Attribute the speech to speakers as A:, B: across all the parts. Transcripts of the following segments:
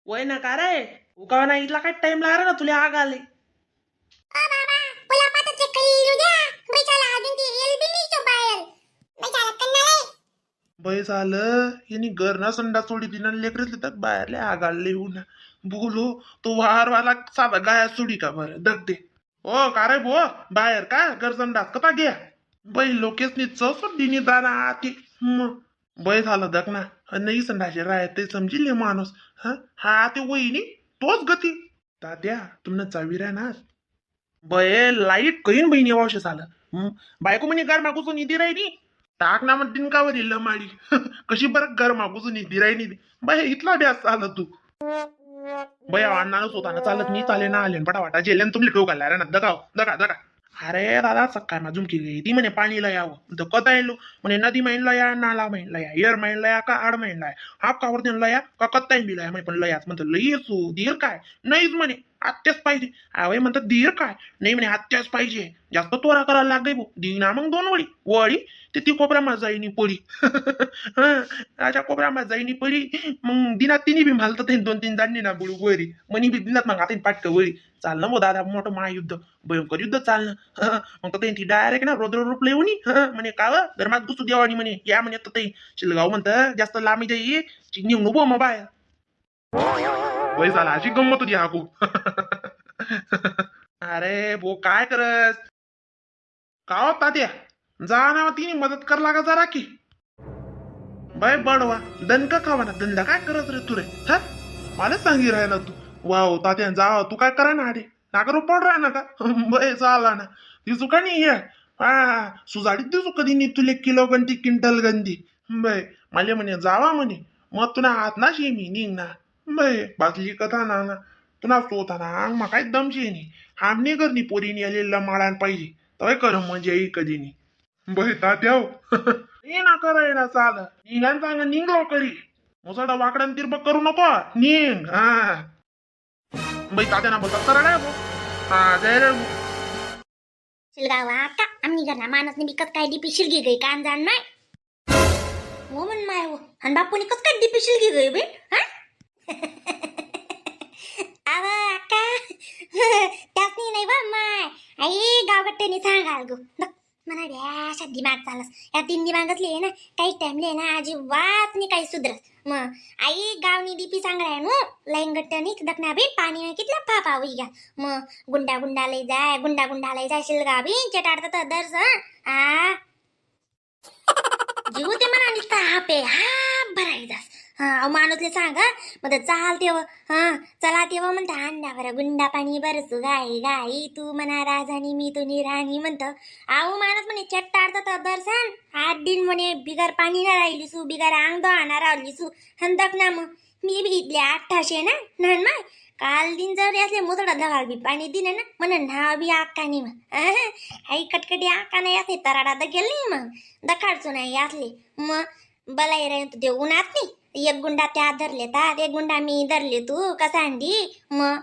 A: वय ना का रे उकावा ना इथला काय टाइम लागला ना तुला आग आले.
B: अ बाबा पुला पाताचे कैरू द्या बैचाला अजून ते येल बी नाही तो बाहेर बैचाला कन्नाला.
A: बय झालं यांनी घर ना संडा सोडी दिना लेकरच तर बाहेरले आग आले येऊन बोलो तो वारवाला साधा गाया सोडी का बरं दग दे ओ का रे भो बाहेर का घर संडास कता घ्या बाई लोकेच नी चव दिनी दाना आती मग बय झालं दग ना नाही संडाचे राय ते समजील हे माणूस हा हा ते वहिनी तोच गती तात्या तुमनं चावी राय ना बये लाईट कहीन बहिणी वावशे झालं हं. बायको म्हणे घर मागूसून निधी राहिली टाक ना म्हणतीन का वरी लमाडी कशी बरं घर मागूसून निधी राहिली बाय इथला अभ्यास चालत तू बया अण्णा स्वतः चालत मी चाले ना आले पटावाटा जेल्यान तुमले ठोकायला रे ना दगाव दगा दगा. अरे दादा सकाळ मा झुमकी गई ती म्हणे पाणीला यावं तर कथा येलो म्हणे नदी महिनला या नाला महिनला या यर महिनला या का आड महिनला या हाप कावर लया का कत्ता बी लया म्हणे पण लयाच म्हणतो लई सू धीर काय नाहीच म्हणे आत्याच पाहिजे आवय म्हणतात धीर काय नाही म्हणे आत्याच पाहिजे जास्त तोरा करायला लाग गई दिना मग दोन वळी वळी ते ती कोपरा मा जाईनी पडी. अशा कोपरा मा जाईनी पडी मग दिनात तिन्ही बी मालत ते दोन तीन जाणी ना बुडू वरी मनी बी दिनात मग आता पाटक वळी चाललं मग दादा मोठं महायुद्ध भयंकर युद्ध चाललं. हं, मग तर ती डायरेक्ट ना रोद्र रूप येऊन म्हणे का धर्मात घुसू देवानी म्हणे या म्हणे तर ते शिलगाव म्हणतं जास्त लांबी जाई निघू बो मग बाहेर वय झाला अशी गंमत होती हाकू. अरे भो काय करस का हो तात्या जा ना तिने मदत कर लागा जरा की बाय बडवा दणका खावा ना दंडा काय करत रे तू रे हा मला सांगी राहिला तू वाव तात्या जा तू काय करा ना अरे नागर पड राह ना का बय चाला ना ती चुका नाही आहे हा सुजाडीत दिसू कधी नाही तुले किलो गंती क्विंटल गंती बय मला म्हणे जावा म्हणे मग तुला हात ना शी मी निघ ना बय बाजली कथा ना ना तुला सोता ना अंग मा काय दमशी नाही आमनी करणी पोरीनी आलेला माळान पाहिजे तय कर म्हणजे आई कधी नाही बय तात्या हो. ये ना करा ना चाल निघान सांग निघलो करी मोसाडा वाकडान तिरप करू नको निघ हा बाई तात्या ना बोलतात करा नाही हा जय रे भो.
B: शिलगाव आका आमनी घरना माणूसने बी कस काय डीपी शिलगी गई कान जाण नाही हो म्हण माय हो आणि बापूने कस काय डीपी शिलगी गई बे हा. अव आका त्यासनी नाही बा माय आई गावगट्ट्याने सांगाल गो म्हणा अशा दिमाग चालस या तीन दिमागातले ना काही टाइमले ना अजिबात नाही काही सुधरस मग आई गावनी डीपी सांगलाय नो लाईन गट्ट्यानी दखना बी पाणी कितला फापा होई गा मग गुंडा गुंडा लई जाय गुंडा गुंडा लई जाय शिलगा बी चटाडत दर्स आ जीव ते म्हणा नुसता हापे हा भराई जास हा अहो माणूसले सांग मग चाल तेव हा चला तेव्हा म्हणता अंडा बरं गुंडा पाणी बरसू गाई गाई तू म्हणा राजानी मी तुनी राणी म्हणत आहो माणूस म्हणे चट्टाडत दर्शन आठ दिन म्हणे बिगर पाणी ना राहिली सू बिगर अंग आणा राहिली सू हंदक ना मग मी बी इथले 800 ना नन माय काल दिन जर असले मुसळा धगाळ बी पाणी दिले ना म्हणून नाव बी आक्का नाही मग आई कटकटी आक्का नाही असले तराडा तर गेली मग दखाडचो नाही असले मग बलाई राहीन तू ते उन्हात नाही एक गुंडा त्या धरले तात एक गुंडा मी धरले तू कसा आणली मग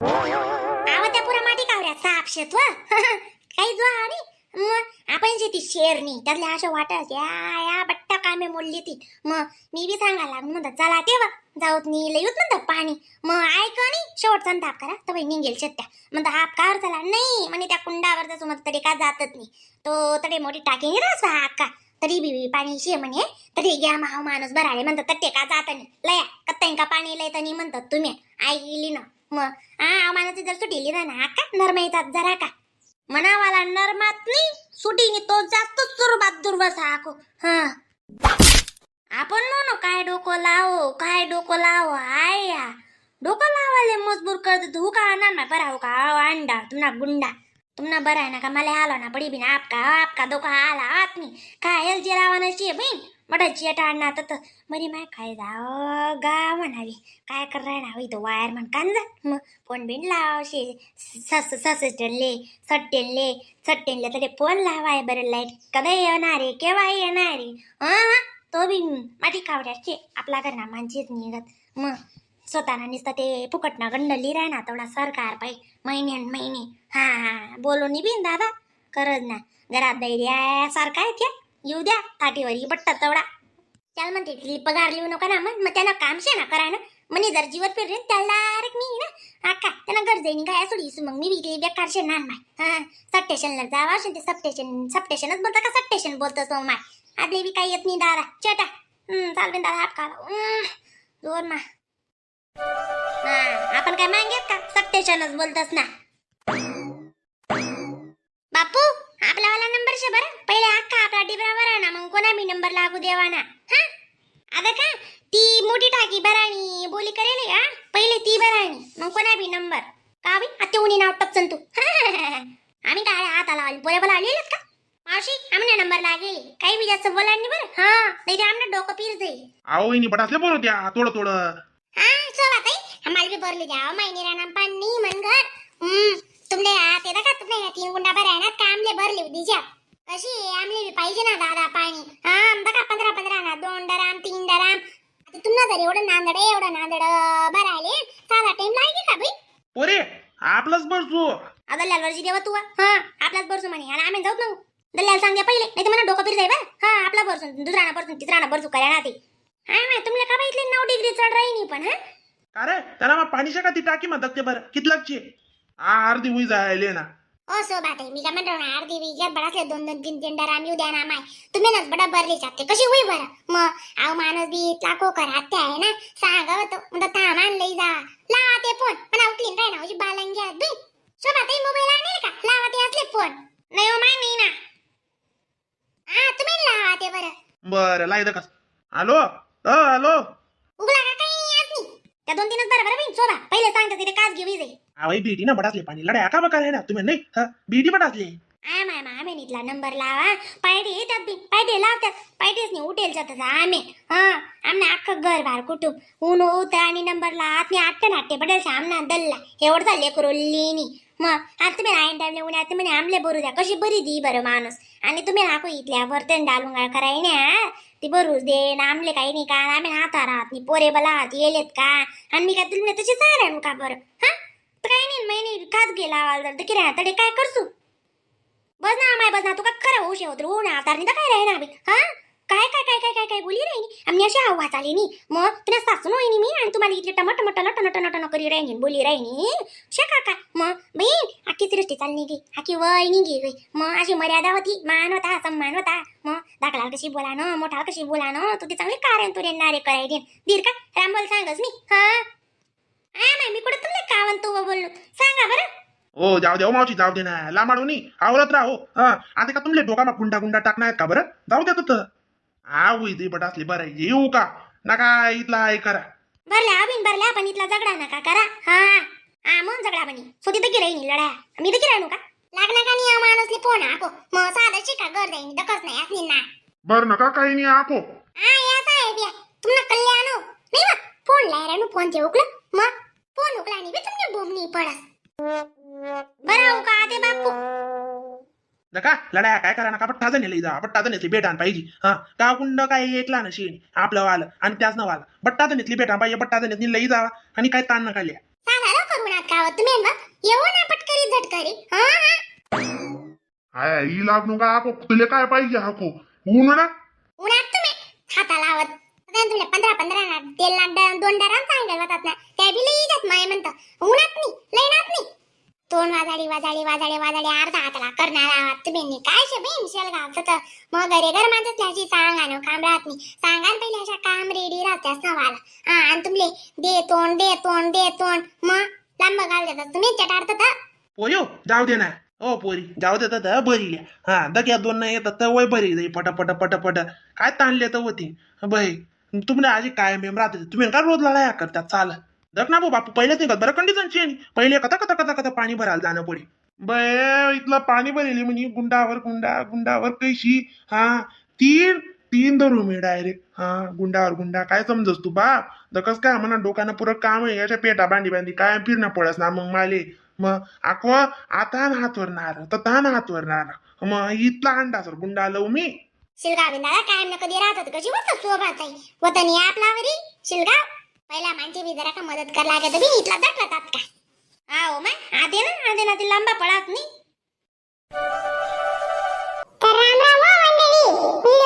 B: आव त्या पुरा माटी कावऱ्या साप शेत व काही जो आणि मग आपण शेती शेरणी त्यातल्या अशा वाटत या या बट्टा कामे मोडली ती मग मी बी सांगायला लागलो म्हणतात चला तेव्हा जाऊत नाही लयूत म्हणतात पाणी मग ऐक नाही शेवटचा ताप करा तर बाई निघेल शेत्या म्हणता हाप कावर चला नाही म्हणे त्या कुंडावर जसं म्हणत तरी का जातच नाही तो तरी मोठी टाकी घेत अक्का तरी बी पाणी शे म्हणे तरी घ्या माव माणूस भराले म्हणतात तर ते का जात नाही लया कत्ताईन का पाणी लय नाही म्हणतात तुम्ही ऐकली ना मग हा माणूस जर सुटेली ना ना अक्का नरमाईतात जरा का मनावाला नरमात नाही सुटीने तो जास्त सुरुवात दुर्वासा आको हा आपण म्हणू काय डोकं लावो काय डोकं लावो आया डोकं लावायला मजबूर करत तू का आणणार ना बरा हो का अंडा तुमना गुंडा तुमना बरं आहे ना का मला आलो ना पडी बिना आपका आपका डोका आला आत नाही काय एल जे लावा नशी बहीण मोठा चेट आणणार तर मरी माय काय जाव गा म्हणावी काय कर ना इथं वायर म्हण कान जा मग फोन बिन लाव शे सस ससटेनले सट्टेनले सट्टेनले तरी फोन लावाय बरं लाईट कधी येणार रे केव्हा येणार रे हां तो बी माटी कावड्याचे आपला घरना माणसेच निघत मग स्वतःना नुसतं ते फुकटना गंडली राह ना तेवढा सरकार पाई महिन्यान महिने हा हा बोलून बिन दादा करत ना घरात धैर्य सारखा आहे त्या. येऊ द्या थाटीवर ही बट्टा तवडा त्याला म्हणते तिली पगार लिहू नका ना. मग मग त्यांना काम शे ना करा ना. म्हणे जर जीवर फिरले त्याला डायरेक्ट मी ना आका त्यांना गरज नाही काय सोडी. मग मी विकली बेकार शे ना माय. हा सट्टेशनला जावा असेल ते सप्टेशन सप्टेशनच बोलता का सट्टेशन बोलतो सो माय. आपले बी काही येत नाही दादा चटा. चाल बिन दादा हात काढा. जोर मा. हा आपण काय मागेत का सट्टेशनच बोलतस ना बापू. आपला वाला नंबर शे बरं. पहिले अख्खा आपला डिबरा भरा ना मग कोणा मी नंबर लागू देवा ना. हा आता का ती मोठी टाकी भराणी बोली करेल. हा पहिले ती भराणी मग कोणा बी नंबर का बी आता उनी नाव टपचन तू. आम्ही काय हाताला लावली पोरे बोला आलेलेत का मावशी. आमना नंबर लागेल काही बी जास्त बोला नाही बरं. हा नाही ते आमना डोकं पीर जाईल.
A: अहो वहिनी बटासले बोलू द्या थोडं थोडं.
B: हा चला ताई आम्हाला बी भरली द्या महिने राहणार पाणी मन घर. तुमले ते का तुमले तीन गुंडा भराय ना का आमले भरली दिजा कशी आमले बी पाहिजे ना दादा पाणी. हा आमदा का 15 15 ना 2 डराम 3 डराम. आता तुम्हाला जर एवढं नांदड एवढं नांदड भरायले साधा टाइम लागेल का बाई.
A: पोरे आपलंच बरसू.
B: दल्लाल वरची देवा तू. हा आपलाच भरसू म्हणे आणि आम्ही जाऊत ना दल्लाल सांग द्या पहिले नाही तर मला डोकं फिर जाय बरं. हा आपला भरसून दुसरा ना भरसून तिसरा ना भरसू करा ना ते. हा माय तुमले का बाई इथले 9 डिग्री चढ राही पण. हा
A: का रे त्याला मग पाणी शे का ती टाकी म्हणतात ते बरं कितलाकची अर्धी हुई जायले ना.
B: ओ सो बात आहे मी काय म्हणतो ना अर्धी विजत बडासले 2 2 3 3 डराम येऊ द्या ना माय. तुम्ही नच बडा भरली जाते कशी होई बरं. मग आव माणूस बी इतला कोकर हत्या आहे ना सांगा होतो म्हणतो थांब आणलंय जा लावा ते फोन पण उकलीन राही ना बालंगी आहात बी. शोभा ताई मोबाईल आणेल का लावा ते असले फोन. नाही हो माय नाही ना. हा तुम्ही लावा ते बरं.
A: बरं लाय कस. हॅलो हॅलो.
B: उगला का काही आज नाही त्या 2 3च बरं बरं बाई. शोभा पहिले सांगते तिथे काच घेऊ जाईल.
A: आवई बीडी ना बटासले पाणी लढाया का बघा ना तुम्ही नाही. हा बीडी बटासले.
B: I my मा आम्ही इथला नंबर लावा पायडे येतात बी पायडे लावतात पायडेच नाही उठेल जातात आम्ही. हा आमना अख्खं घर बार कुटुंब ऊन होत आणि नंबर लावत नाही आट्टे नाट्टे बदल आमना दल्ला एवढं झाले करोली. मग आता तुम्ही आईन टाइमले उन्हात तुम्ही आमले भरू द्या कशी बरी दी बरं माणूस. आणि तुम्ही हाको इथल्या वरतन डालुंगाळ कराय ना ती भरूच दे ना आमले काही नाही का आम्ही हाता राहत नाही पोरे बला हात येलेत का आणि मी काय तुला तशी सारण का बरं. हा तर काही नाही महिने खात गेला तर किराणा तडे काय करसू बस ना माय बस ना. तुका खरं होऊ शेवत हो ना आता तर काय राही ना बी. हा काय काय काय काय काय काय बोली राहिनी आम्ही अशी आवाज आली नी मग तुला सासून होईनी मी आणि तुम्हाला इथले टम टम टन टन टन टन करी राहिनी बोली राहिनी शका काय. मग बहीण आखी सृष्टी चालली गी आखी वय निघी गई. मग अशी मर्यादा होती मान होता सन्मान होता. मग धाकला कशी बोला न मोठा कशी बोला न तू ते चांगली कारण तुरे नारे करायची दीर का रामबोल सांगस मी. हा I मी कुठं तुला कावन तू बोललो सांगा बरं.
A: ओ जाऊ दे ओ मावशी जाऊ दे ना लांबाडू नी आवरत राहो. हा आता का तुमले डोकामा गुंडा गुंडा टाकणार का बरं जाऊ द्या तिथं. हा होई ते बटासले बरं येऊ का नका इथला हे करा.
B: भरल्या अबिन भरल्या पण इथला झगडा नका करा. हा हा मग झगडा बनी सो तिथं गिराई नाही लढाया मी तर गिराणू का लागना का नाही माणूसले फोन आको मग साधा शिका घर जाईन दकस नाही असली ना.
A: बरं नका काही नाही आको.
B: हा या साहेब या तुमना कल्याण हो नाही मग फोन लायरानू फोन ते उकलं मग फोन उकला आणि बी तुमने बोमनी पडस बरं हो का ते बापू.
A: नका लढाया काय करा नका पट्टा जण जा पट्टा जण भेटान पाहिजे. हा का कुंड काय एकला ना शेणी आपलं वालं आणि त्याच ना वाला बट्टा जण भेटान पाहिजे बट्टा जण लई जावा आणि काय ताण नका लिया.
B: साधा लवकर उन्हात का तुम्ही मग येऊ ना पटकरी झटकरी. हा हा
A: हाय ही लाग नका आको तुले काय पाहिजे हाको ऊन ना
B: उन्हात तुम्ही हाता लावत तुला 15 15 ना तेल ना 2 डराम सांगेल होतात ना त्या बी लई जात माय म्हणतं उन्हात नाही लई नात नाही तोंड वाजाडी वाजाडी वाजाडी वाजाडी अर्धा हाताला करणार आहात तुम्ही काय शे बहीण शेलगाव तर मग घरे घर माणसातल्या अशी सांगा ना काम राहत नाही सांगा पहिले अशा काम रेडी राहत्यास ना वाला. हा आणि तुमले दे तोंड दे तोंड दे तोंड मग लांब घाल देतात तुम्ही चटाडतात.
A: पोयो जाऊ दे ना ओ पोरी जाऊ दे तर बरी लिया. हा दग्या दोन नाही येतात तर वय बरी जाई पट पट पट पट काय ताणले तर होती बाई तुमने आजी काय मेम राहते तुम्ही का रोज लढाया करतात चाल दख ना भाऊ बापू पहिलेच निघत बरं कंडिशन चेंज पहिले कथा कथा कथा कथा पाणी भरायला जाणं पडे बय इथलं पाणी भरेली म्हणे गुंडावर गुंडा गुंडावर कैशी. हा 3 3 धरू मी डायरेक्ट. हा गुंडावर गुंडा काय समजस तू बाप दकस काय म्हणा डोकानं पुरं काम आहे याच्या पेटा बांधी बांधी काय फिरणं पडस ना मग माले मग आकवा आता न हातवर नार तर तान हातवर नार मग इथला अंडा सर गुंडा लव मी.
B: शिलगाव बिंदाला कायम न कधी राहतात कशी होत शोभाताई वतनी आपलावरी शिलगाव पहिला माणसे बी जरा का मदत कर लागत बी इथला दटवतात का. हा हो my आदे ना आदे ना ते लांबा पळात नाही.
C: तर राम राम हो मंडळी.
B: मी